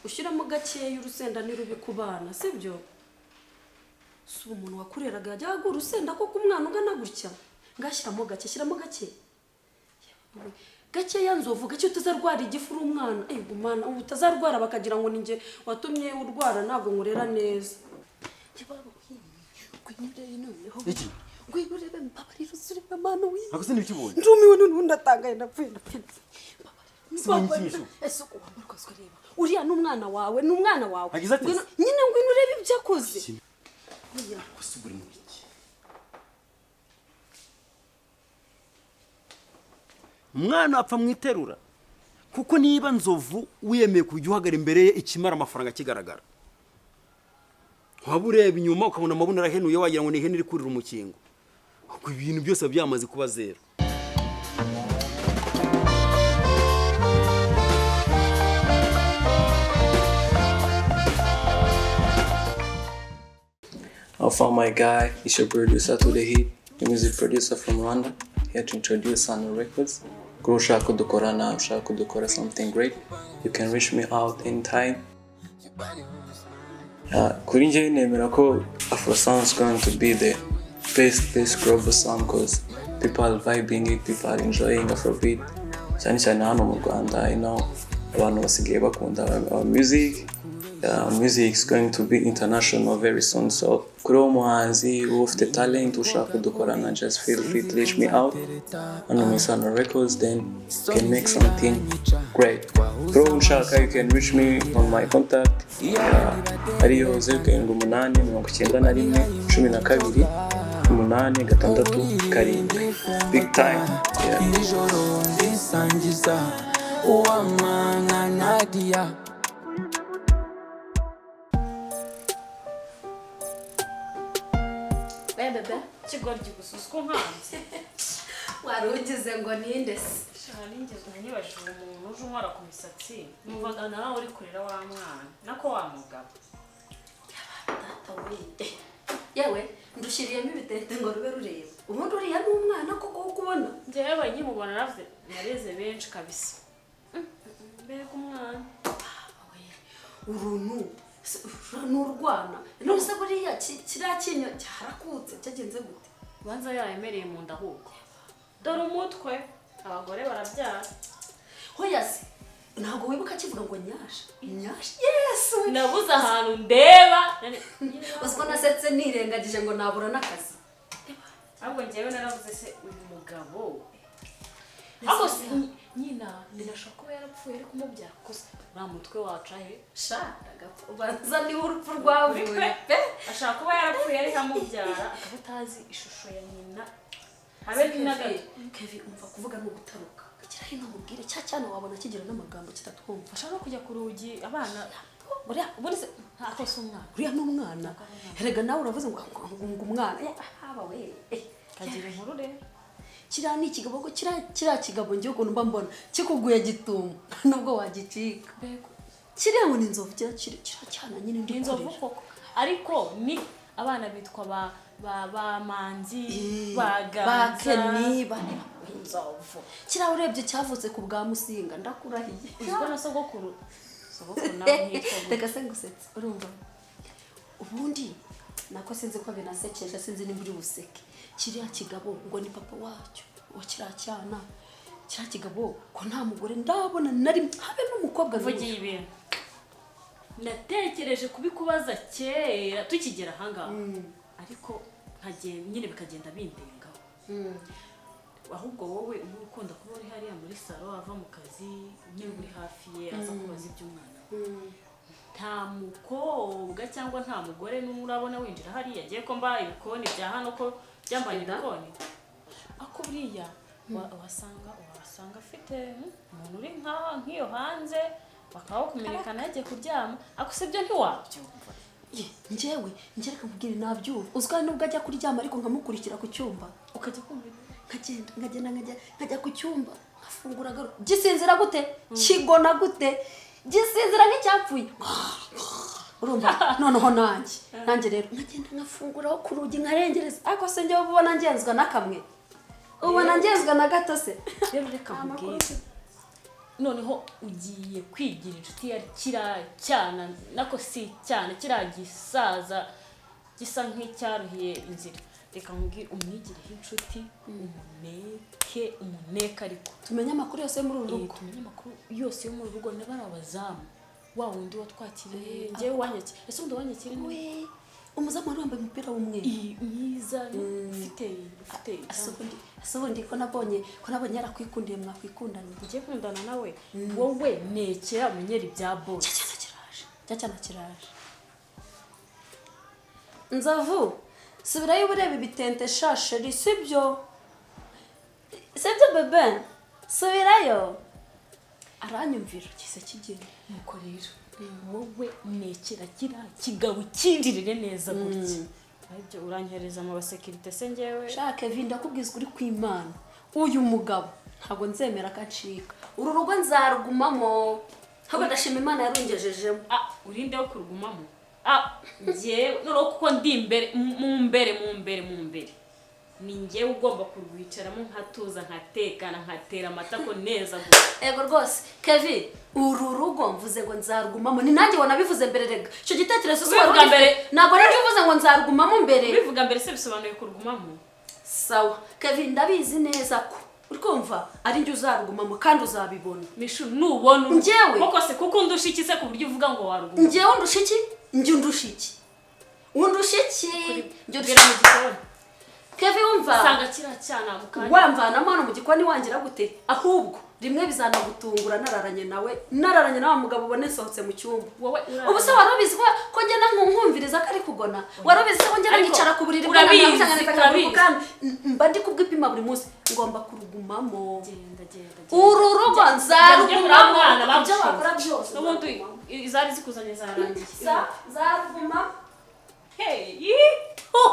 Ushyiramo gakeya, urusenda ni rubi ku bana, sibyo? Si umuntu wakureraga yajya agura urusenda koko umwana ungana gutya? Ngashyiramo gake, shyiramo gake gakeya, Nzovu, gake, utazarwara igifu uri umwana. Ego mwana, ubu utazarwara bakagira ngo ninjye watumye urwara, ntabwo nkurera neza. Ngwino urebe noneho. Iki? Ngwino urebe, mbabarira, uzurebe mwana wi. Ntabwo se ntibikibonye? Ndumiwe noneho, ndatangaye, ndapfuye, ndapfuye. Sibonye ikinyisho. Ese uko wamara ukaza ukareba, uriya ni umwana wawe? Ni umwana wawe? Agize ate? Nyine ngwino urebe ibyo akoze. Oya. Gusa ubu uri mu biki? Umwana apfa mu iterura, kuko niba Nzovu wiyemeye kujya uhagara imbere ye, ikimara amafaranga kigaragara, waba ureba inyuma ukabona amabuno arahenuye, wagira ngo ni ihene iri kurira umukingo, ubwo ibintu byose biba byamaze kuba zero. I found my guy, he's your producer to the hit, the music producer from Rwanda, here to introduce Sano Records. Kuri ushaka ko dukorana, ushaka ko dukora something great, you can reach me out anytime. Kuri njye nemera ko Afro Sound is going to be the best global sound, cause people are vibing it, people are enjoying Afrobeat. Cyane cyane hano mu Rwanda, abantu basigaye bakunda our music. Music is going to be international very soon, so kuri uwo muhanzi uba ufite talent ushaka kudukorana, just feel free to reach me out hano mu Isano Records, then you can make something great. Kuri uwo ushaka, you can reach me on my contact, ariyo 0789 128 67. Big time, yeah. Ijoro ndisangiza uwamana Nadia. Bebe. Kigoryi gusa, uziko nkanze. Wari ugize ngo ninde se? Shana, nigeze nanyibajije umuntu uje unkora ku misatsi, numvaga nawe uri kurera wa mwana, nako wa mugabo. Data we, yewe, ndushyiriyemo ibitente ngo rube rureba. Ubundi uriya ni umwana koko wo kubona? Njyewe nkimubona naravuze nareze benshi kabisa. Mbega umwana! Uruntu ni urwana. None se buriya kiriya kinyo cyarakutse cyagenze gute? Ubanza yaremereye mu nda ahubwo. Dore umutwe, abagore barabyara. Hoya se, ntabwo wibuka kivuga ngo nyasha nyasha? Yesu! Nabuze ahantu ndeba. Uziko nasetse nirengagije ngo nabura n'akazi. Ahubwo njyewe naravuze se uyu mugabo ahubwo nyina ashobora kuba yarapfuye ari kumubyara, kuko se uriya mutwe waca he? Sha, agapfa ubanza niho urupfu rwavuye pe. Ashobora kuba yarapfuye ari amubyara, akaba atazi ishusho ya nyina habe na gato. Kevi, umva, kuvuga ni ugutaruka. Gira hino mubwire, cya cyane wabona kigira n'amagambo kitatwumva. Ashobora no kujya ku rugi abana. Uriya ubundi se ntako si umwana? Uriya ni umwana erega. Nawe uravuze ngo umwana. Ya, haba we. Kagira inkuru rero. Kiriya ni ikigabo ko kiriya kigabo ngiye ukuntu mba mbona kikuguye gitumo nubwo wagicika. Mbega! Kiriya ngo ni Inzovu, kiriya cyana nyine ndi Ni Inzovu kurera. koko, ariko ni abana bitwa ba Manzi, ba ba Ganza. Keni, ba Inzovu. Kiriya urebye cyavutse ku bwa Musinga, ndakurahiye. Uziko na sogokuru nawe ntiyitwa gutya. Reka se ngusetse. Urumva ubundi nako sinzi ko binasekeje, sinzi nimba uri buseke. Kiriya kigabo ngo ni papa wacyo wa kiriya cyana. Kiriya kigabo ko nta mugore ndabona na rimwe, habe n'umukobwa n'umwe. Mvugiye ibintu natekereje kubikubaza kera tukigera ahangaha, ariko nkagenda nyine bikagenda bindengaho. Ahubwo wowe uba ukunda kuba uri hariya muri salo, ava mu kazi nyine uri hafi ye, aza kubaza iby'umwana we. Nta mukobwa cyangwa nta mugore n'umwe urabona winjira hariya? Agiye ko mba ibikoni bya hano ko byambaye ibikoni, ako buriya wasanga afite umuntu uri nk'iyo hanze, bakaba bakumenyekana yagiye kuryama. Ako si byo, ntiwabyumva? Ye, njyewe njye reka nkubwire, nabyumva. Uziko hari nubwo ajya kuryama ariko nkamukurikira ku cyumba. Ukajya kumva? Nkagenda, nkagenda, nkajya nkajya ku cyumba, nkafungura garo. Gisinzira gute? Kigona gute? Gisinzira nk'icyapfuye, urumva? Noneho nanjye rero nkagenda nkafunguraho ku rugi, nkarengereza. Ariko se njyewe ubona ngenzwa na kamwe? Ubona ngenzwa na gato se? Rero reka nkubwire. Noneho ugiye kwigira inshuti ya kiriya cyana, nako si cyana, kiriya gisaza gisa nk'icyaruhiye inzira. Reka nkubwire, umwigireho inshuti, umuneke, umuneke, ariko tumenye amakuru yose yo muri uru rugo. Tumenye amakuru yose yo muri uru rugo, n'abari abazamu, wa wundi watwakiriye, njyewe wanyakiriye. Ese undi wanyakiriye ni We, umuzamu wari wambaye umupira w'umweru. Mwiza, ufite Ese ubundi ko nabonye yarakwikundiye, mwakwikundana? Ugiye kundana nawe wowe, nekera umenyera ibya boss. Cya cyana kiraje, cya cyana kiraje. Nzovu, subirayo uba ureba ibitente sha chérie. Sibyo, sibyo bébé? Subirayo, aranyumvira kise kigenda. Nuko rero wowe nekera kiriya kigabo, kinjirire neza gutya. Aribyo uranyohereza mu basekirite se njyewe? Sha Kevin, ndakubwiza ukuri kw'Imana, uyu mugabo ntabwo nzemera ko acika. Uru rugo nzarugumamo, ahubwo ndashima Imana yarungejejemo. Ah, urinde wo kurugumamo. Ah, njyewe noneho kuko ndi imbere, mu mbere, mu mbere, mu mbere, ni njyewe ugomba kurwicaramo, nkatuza, nkatekana, nkatera amatako neza gutya. Ego rwose Kevin, uru rugo mvuze ngo nzarugumamo, ni nanjye wanabivuze mbere rega. Icyo gitekerezo si wari Ubivuga ugifite? mbere. Ntabwo rero uvuze ngo nzarugumamo mbere. Ubivuga mbere se bisobanuye kurugumamo? Sawa Kevin, ndabizi neza ko uri kumva ari njye uzarugumamo, kandi uzabibona. Mishu, nubona Njyewe? Koko se, kuko undusha iki se ku buryo uvuga ngo warugumamo? Njyewe undusha iki? Njye undusha iki? Undusha iki? Njye Bwira undusha mu gikoni. Kevin, wumva. Usanga kiriya cyana mu kanya. Wamvanamo hano mu gikoni wangira gute? Ahubwo rimwe bizanagutungura nararanye nawe, nararanye na wa mugabo, ubone nsohotse mu cyumba. Wowe uraranye. Ubu se wari ubizi ko ngenda nkumviriza ko ari kugona? Wari ubizi se ko ngenda Ariko nkicara ku buriri urabizi, urabizi. kandi mba ndi kubwipima buri munsi? Ngomba kurugumamo. Genda, genda, genda. Uru rugo nzarugumamo. Mwana Ibyo bagushinze. wakora byose, N'ubundi nzarugumamo. izari zikuzanye zarangiye. Nzarugumamo. Hey, ho!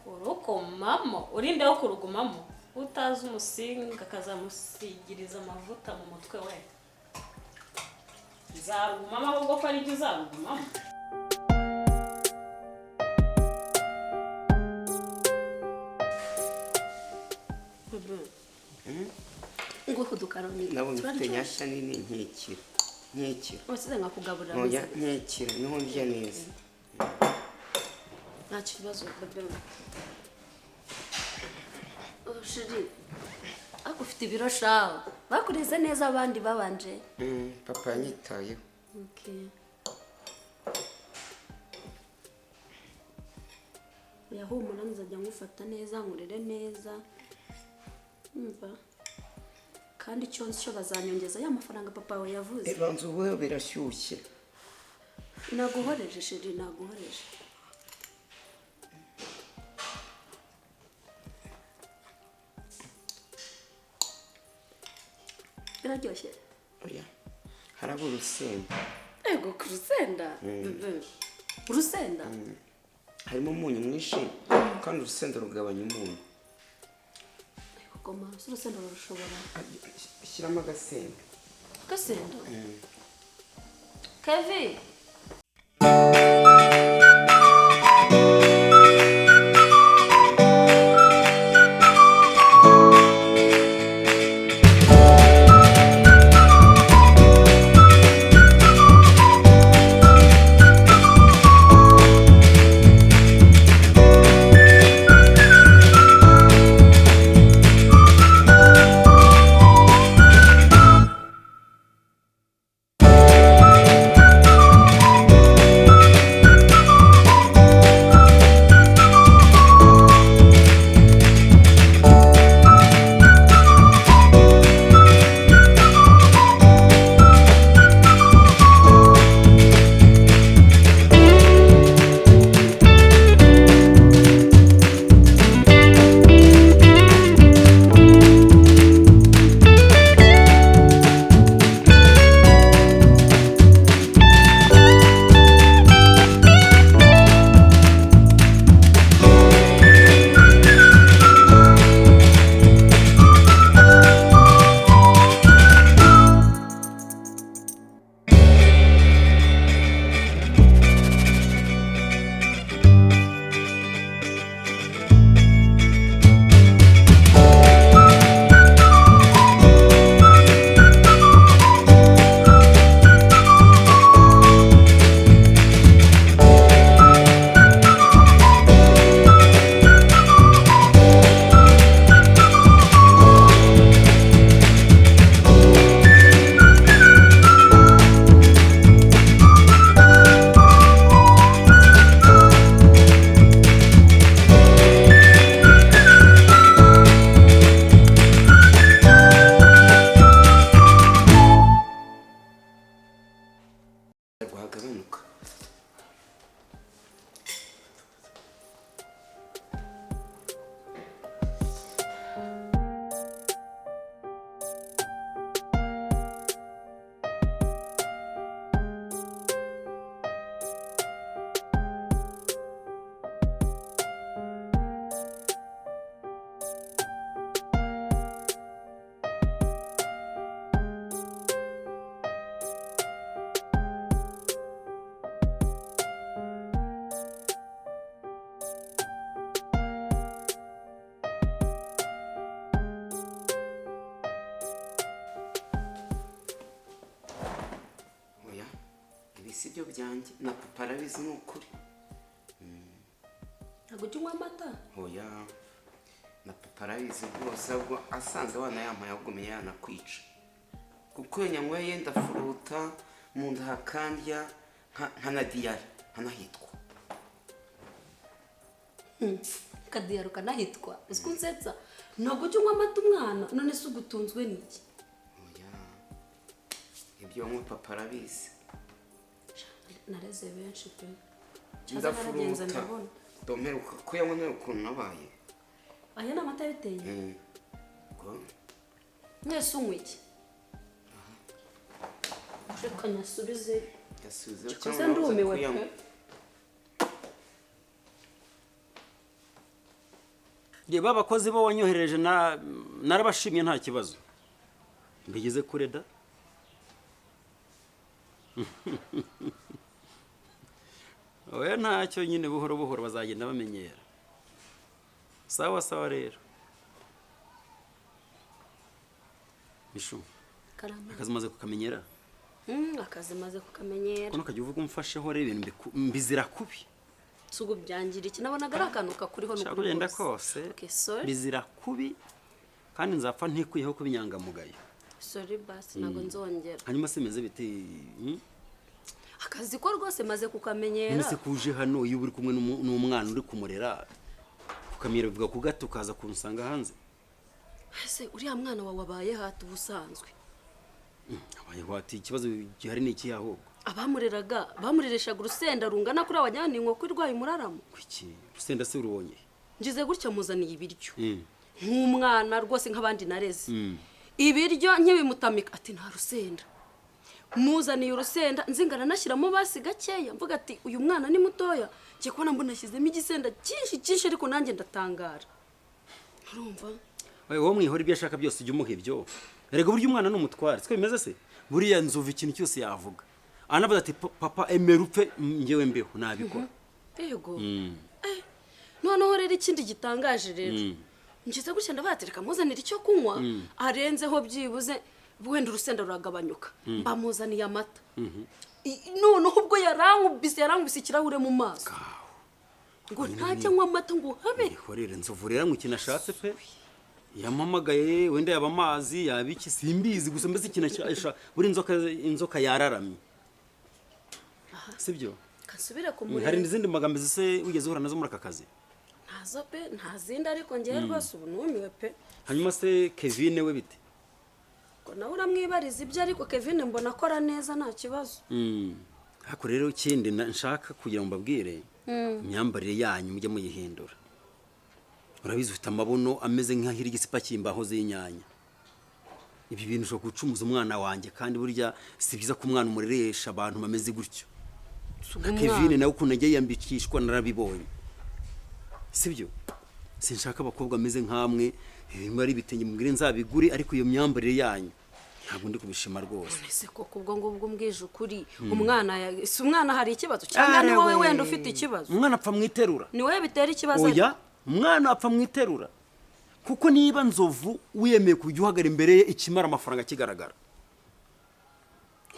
Urukomamo, urinde wo kurugumamo. Utazi umusinga akazamusigiriza amavuta mu mutwe we. Nzarugumamo ahubwo ko ari byo uzarugumamo. Nguku udukaroni. Nabonye ufite Turaryoshye. Nyashya nini, nkikira, nkikira. Wasize nkakugaburira. Ntoya. Neza. Nkikira niho ndya neza. Nta kibazo bébé. Oh, chéri, ariko ufite ibiro shawe, bakureze neza abandi babanje. Papa yanyitayeho. Okay. Oya humura, nzajya ngufata neza, nkurere neza. Umva, kandi icyo nzi cyo, bazanyongeza ya mafaranga papa wawe yavuze. Banza ubuhe, birashyushye. Naguhoreje chéri, naguhoreje. Biraryoshye. Oya, harabura urusenda. Ego, ku rusenda bébé, urusenda. Harimo umunyu mwinshi, kandi urusenda rugabanya umunyu. Ariko goma si urusenda rushobora. Shyiramo agasenda. Agasenda. Kevi. bwagabanuka. Oya, ibi si byo byanjye, na papa arabizi, ni ukuri. Ntabwo ujya unywa amata? Oya, na papa arabizi rwose. Ahubwo asanze abana yampaye, ahubwo umenya yanakwica, kuko iyo nyanyweye ndafuruta mu nda hakandya, nkanadiyara, nkanahitwa. Kadiyaro kanahitwa, uzi ko unsetsa. Ntabwo ujya unywa amata umwana? None se ugutunzwe n'iki? Oya, ibyo nywa papa arabizi. Nareze benshi pe. Cyaza naragenza. Ndafuruta. Ndabona. Domperuka ko yanywa nawe ukuntu nabaye. Aya ni amata yabiteye? Mwese unywa iki? Reka nyasubize. Yasubizeho. Cyakoze Cyangwa nabuze ndumiwe pe. kuyanywa. Reba abakozi bo wanyohereje, na narabashimye, nta kibazo, mbigeze kure da. Oya, ntacyo nyine, buhoro buhoro bazagenda bamenyera. Sawa sawa rero, Mishu. Karame. Akazi umaze kukamenyera? Akazi maze kukamenyera. Kuno kajya uvuga umfasheho rero, ibintu mbizira kubi. Sugu byangira iki? Nabonaga ari akantu kakuriho. Shaka N'ukuri kugenda rwose. kose. Okay, sorry. Bizira kubi, kandi nzapfa ntikwiyeho kuba inyangamugayo. Sorry basi, ntabwo nzongera. Hanyuma se meze biti? Akazi ko rwose maze kukamenyera. None se kuje hano, iyo uri kumwe n'umwana uri kumurera, kukamira bivuga ku gato, ukaza kunsanga hanze? Ese uriya mwana wawe abaye hati ubusanzwe? Abaye wati? Ikibazo gihari ni iki ahubwo? Abamureraga bamurereshaga urusenda rungana kuri wajyana ni inkoko irwaye umuraramo. Kuki rusenda se urubonye? Ngize gutya muzaniye ibiryo nk'umwana rwose nk'abandi nareze. Ibiryo nkibimutamika ati nta rusenda. Muzaniye urusenda nzingana nashyiramo basi gakeya, mvuga ati uyu mwana ni mutoya. Ngiye kubona mbona ashyizemo igisenda cyinshi cyinshi, ariko nanjye ndatangara, urumva? Oya, wowe mwihora ibyo ashaka byose, ujya umuha ibyo. Erega burya umwana ni umutware, siko bimeze se? Buriya nzuva ikintu cyose yavuga, anavuga ati "Papa, emera upfe njyewe mbeho," nabikora. Yego. Noneho rero ikindi gitangaje rero, ngize gutya ndabatereka muzanira icyo kunywa arenzeho, byibuze wenda urusenda ruragabanyuka. Mbamuzaniye amata. Noneho ubwo yarankubise ikirahure mu maso ngo ntajya anywa amata, ngo habe. Ihorere nzovu rero ngo ikintu ashatse pe, yampamagaye, wenda yaba amazi, yaba iki, simbizi, gusa mbese ikintu buri inzoka yararamye, sibyo? Kansubire ku Hari mureba. n'izindi magambo zise wigeze uhura nazo muri aka kazi? Ntazo pe, nta zindi, ariko ngewe rwose ubu numiwe pe. Hanyuma se Kevin we bite? Ngo nawe uramwibariza ibyo, ariko Kevin mbona akora neza, nta kibazo. Ariko rero ikindi nshaka kugira ngo mbabwire, imyambarire yanyu mujye muyihindura. Urabizi ufite amabuno ameze nk'ahiri igisipa cy'imbaho z'inyanya. Ibi bintu ushobora gucumuza umwana wanjye, kandi burya si byiza ko umwana umureresha abantu bameze gutyo. Nka Kevin nawe ukuntu agiye yambikishwa narabibonye, sibyo? Sinshaka abakobwa bameze nk'amwe. Niba ari ibitenge mubwire nzabigure, ariko iyo myambarire yanyu ntabwo ndi kubishima rwose. Ese koko ubwo ngubwo umbwije ukuri, umwana si umwana hari ikibazo, cyangwa ni wowe wenda ufite ikibazo? Umwana apfa mu iterura. Ni wowe bitera ikibazo? Oya, umwana apfa mu iterura, kuko niba nzovu wiyemeye kujya uhagara imbere ye ikimara amafaranga kigaragara,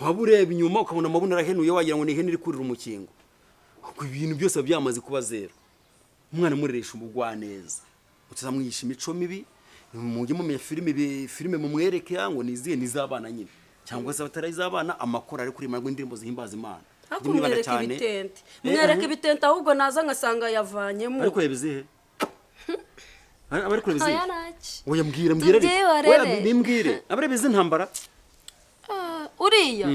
waba ureba inyuma ukabona amabuno arahenuye, wagira ngo ni ihene iri kurira umukingo. Ubwo ibintu byose biba byamaze kuba zero. Umwana mureresha umugwaneza, utazamwigisha imico mibi. Mujye mumenya filime, filime mumwereke ngo ni izihe, ni iz'abana nyine cyangwa se abatari iz'abana, amakoro ari kuririmba indirimbo zihimbaza Imana. Ariko Mujye mwibanda mwereka cyane. ibitente, mwereka ibitente, ahubwo naza ngasanga yavanyemo. Ariko reba izihe? Aba ari kureba izihe? Oya, ntacyo. Oya, mbwira, mbwira ariko. Tubyihorere. Oya, bimbwire, abareba izi ntambara. Ah, uriya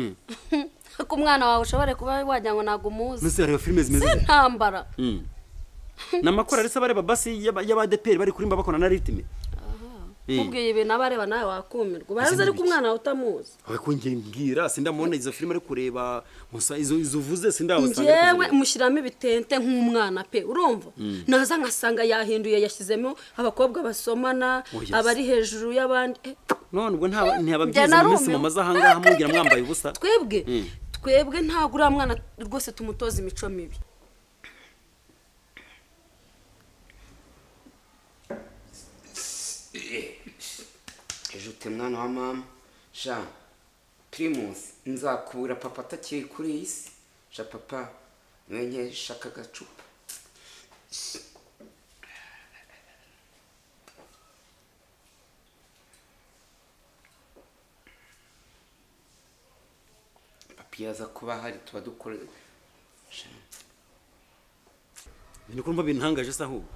Ko umwana wawe ushobore kuba wagira ngo ntabwo umuzi. Nuse areba filime zimeze Si zite? intambara. Ni amakorari se abareba basi y'abadeperi bari kurimba bakora na ritime. Ubwiye ibintu abareba nawe wakumirwa. Ubanza ariko umwana wawe utamuzi. Ariko njye mbwira sindamubona izo filime ari kureba musa izo uvuze sindabasanga. Njyewe mushyiramo ibitente nk'umwana pe, urumva? Naza nkasanga yahinduye, yashyizemo abakobwa basomana, Oh, yes. abari hejuru y'abandi. None ubwo Njye ntababyize mu minsi narumiwe. mumaze ahangaha mwingira mwambaye ubusa. Twebwe ntabwo uriya mwana rwose tumutoza imico mibi. Ejo ute mwana wa mama sha Primus, nzakubura papa atakiri kuri iyi si. Sha papa niwe nkeshaka agacupa. Papa iyo aza kuba ahari tuba dukora sha. Ni kumva bintangaje se ahubwo.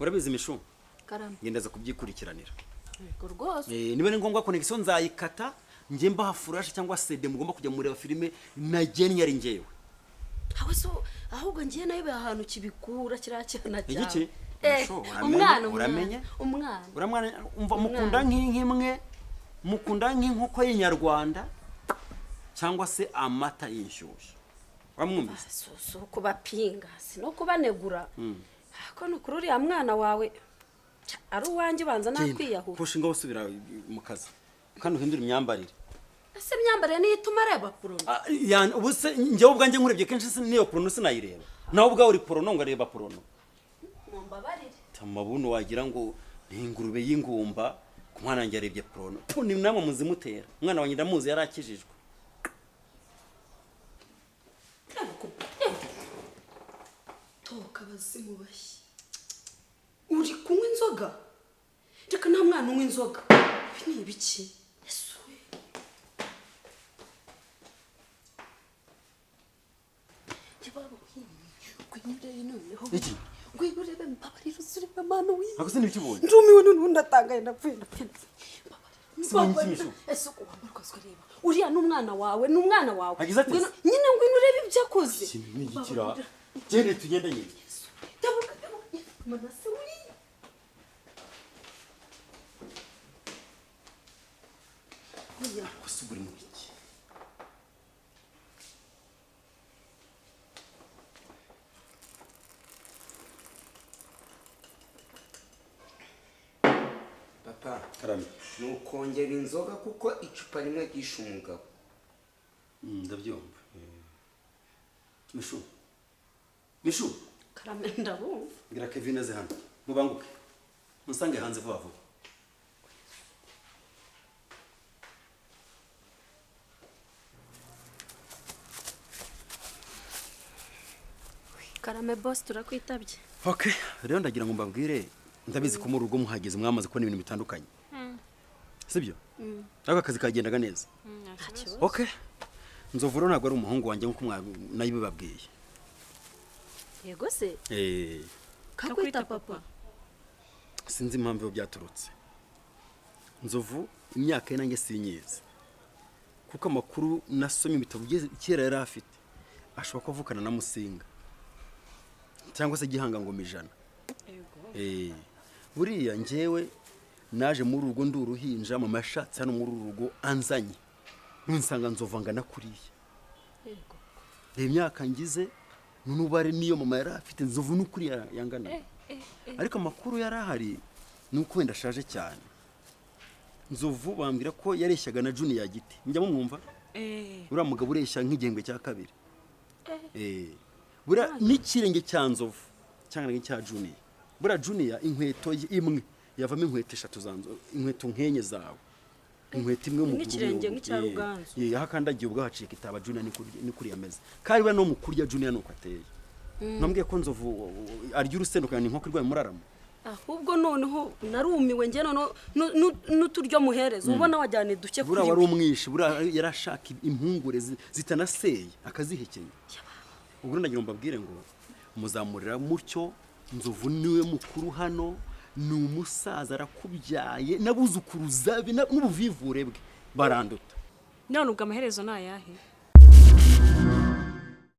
Urabizi Mishu, Karame. ngenda za kubyikurikiranira. Yego rwose. Niba ari ngombwa connection nzayikata, njye mbaha flash cyangwa CD mugomba kujya mureba filime nagennye ari njyewe. Aho so ahubwo ngiye nayo ahantu kibikura kiriya cyana cyawe. Igiki? Mishu, Umwana uramenye? Umwana. Uramwana umva mukunda nk'inkimwe, mukunda nk'inkoko y'inyarwanda cyangwa se amata y'inshyushyu. Wamwumvise? Si ukubapinga, si no kubanegura. Ariko ni ukuri uriya mwana wawe ari uwanjye ubanza nakwiyahura. Pusha ingo usubira mu kazi kandi uhindure imyambarire. Ese imyambarire niyo ituma areba porono? Ubu se njyewe ubwanjye nkurebye kenshi niyo porono sinayireba. Nawe ubwawe uri porono ngo areba porono. Mumbabarire. Amabuno wagira ngo ni ingurube y'ingumba, ku mwana wanjye yarebye porono. Ni namwe muzimutera. Umwana wanjye ndamuzi yarakijijwe. Toka abazimu bashya. Uri kunywa inzoga? Reka nta mwana unywa inzoga. Ibi ni ibiki? Yesu we. Iki? Ngwino urebe, mbabarira usurebe mwana wiwe. Ntabwo se ntibikibonye. Ndumiwe noneho ndatangaye ndapfuye ndapfuye. Mbabarira. Ese uko wambara ukaza ureba. Uriya ni umwana wawe, ni umwana wawe. Agize ati Nyine ngwino urebe ibyo akoze. Ikintu ni igikira. Gende tugende nyine. Dabuka, dabuka. Manase uriya. Gusa ubu uri mu biki? Papa, Karame. ni ukongera inzoga kuko icupa rimwe ryishe umugabo. Ndabyumva. Mishu. Mishu. Karame ndabumva. Ngira Kevin aze hano. Mubanguke. Musange hanze vuba vuba. Karame boss turakwitabye. Okay, rero ndagira ngo mbabwire, ndabizi ko mu rugo muhageze mwamaze kubona ibintu bitandukanye. Sibyo? Ariko akazi kagendaga neza. Okay. Nzovu rero ntabwo ari umuhungu wanjye nkuko nabibabwiye. Yego se? Kakwita papa. Sinzi impamvu byaturutse. Nzovu imyaka ye nanjye sinyizi. Kuko amakuru nasomye ibitabo kera yari afite ashobora kuvukana na Musinga cyangwa se Gihanga ngoma ijana. Buriya njyewe naje muri urugo ndi uruhinja, mama yashatse hano muri uru rugo anzanye nsanga Nzovu angana kuriya. Yego. Imyaka ngize n'ubare niyo mama yari afite Nzovu n'ukuri yangana. Ariko amakuru yari ahari ni uko wenda ashaje cyane. Nzovu bambwira ko yareshyaga na Junior Giti. Njya mumwumva? Uriya mugabo ureshya nk'igihembwe cya kabiri. Buriya n'ikirenge cya Nzovu cyangwa n'icya Junior. Buriya Junior inkweto imwe yavamo inkweto eshatu za Nzovu, inkweto nkenye zawe. Inkweto imwe mu N'ikirenge nk'icya Ruganzu. Aho akandagiye ubwo hacika itaba Junior ni kuri yameze. Kandi we no mu kurya Junior nuko ateye. Nambwiye ko Nzovu arya urusendo kandi inkoko irwaye muraramo. Ahubwo noneho narumiwe nge noneho n'uturyo muhereza ubona wajyane duke kuri Buriya wari umwishi, buriya yarashaka impungure zitanaseye akazihekenya. Ubwo ndagira ngo mbabwire ngo muzamurira mutyo. Nzovu niwe mukuru hano, ni umusaza arakubyaye n'abuzukuruza be n'ubuvivure bwe baranduta. None ubwo amaherezo ni ayahe?